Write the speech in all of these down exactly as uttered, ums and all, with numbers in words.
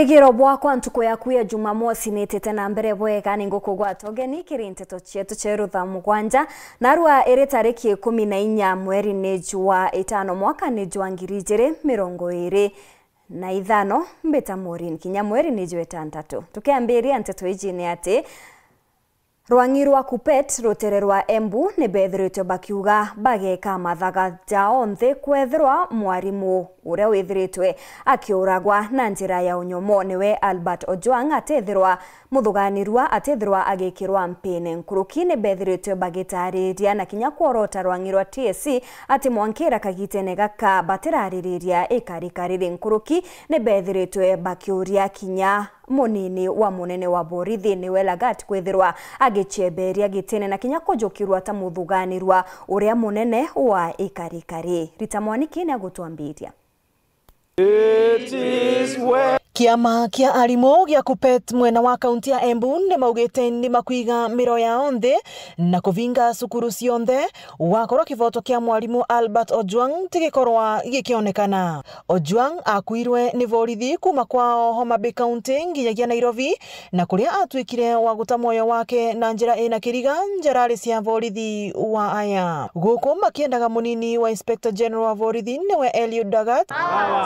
Wigiro bwakwa ntuku yaku ya Jumamosi nitite na mbere bwega, ni ngukugwata ugeni kiri nteto cietu cia Rutha mugwanja, narua iri tariki ikumi na inya mweri ni jwa itano mwaka ni jwa ngiri ijiri mirongo iri na ithano, mbita Maureen, kinya mweri ni jwa itantatu. Tukiambiria nteto iji ni ati, rwang'i rwa Kuppet rutere rwa Embu ni bethiritwe bakiuga bageka mathaga jao nthi kwethirwa mwarimu uria withiritwe akiuragwa na njira ya unyomo niwe Albert Ojwang atethirwa muthuganirua, atethirwa agikirwa mpine. Nkuruki ni bethiritwe bagitariria na kinya kworota rwang'i rwa T S C ati mwankira kagitene gaka batiraririria ikarika riri. Nkuruki ni bethiritwe bakiuria kinya munini wa munene wa borithi niwe Lagat kwithirwa agicheberia gitine na kinya kujukirwa ta muthuganirwa uria munene wa ikarikari. Rita Mwaniki ni agutwambiria. Kiama kia arimu gia Kuppet mwena wa kaunti ya Embu ni maugite ni makwiga miro yao nthi na kuvinga cukuru cionthe wakorwo kivoto kia mwarimu Albert Ojwang tigikorwa gikionekana. Ojwang akuirwe ni borithi kuma kwao Homa Bay County nginyagia Nairobi, na kuria atwikire wa guta mwoyo wake na njira ina kiriga njarari cia borithi wa aya. Guku makiendaga munini wa Inspector General wa borithi niwe Eliud Lagat.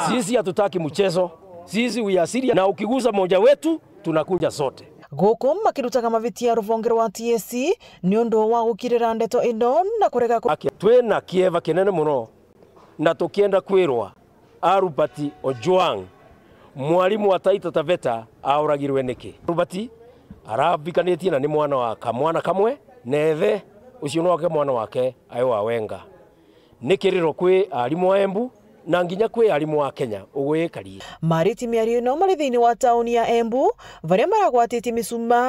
Sisi hatutaki mchezo. Sisi we are serious. Na ukigusa mmoja wetu, tunakuja sote. Guku makirutaga mavitia ruvonge rwa T S C ni undu wa gukirira ndeto ino na kurega ku- Aki-, twina kieva kinene muno. Na tukienda kwirwa Albert Ojwang, mwarimu wa Taita Taveta, auragirwe niki? Albert aravikanitie na ni mwana wa kamwana kamwe, na ithe ucio nwake mwana wake ayo wa Wenga. Ni kiriro kwi arimu a Embu na nginya kwi arimu a Kenya ugwikarie. Mariti miario ino mari thiini wa tauni ya Embu, varia maragwatitie misuma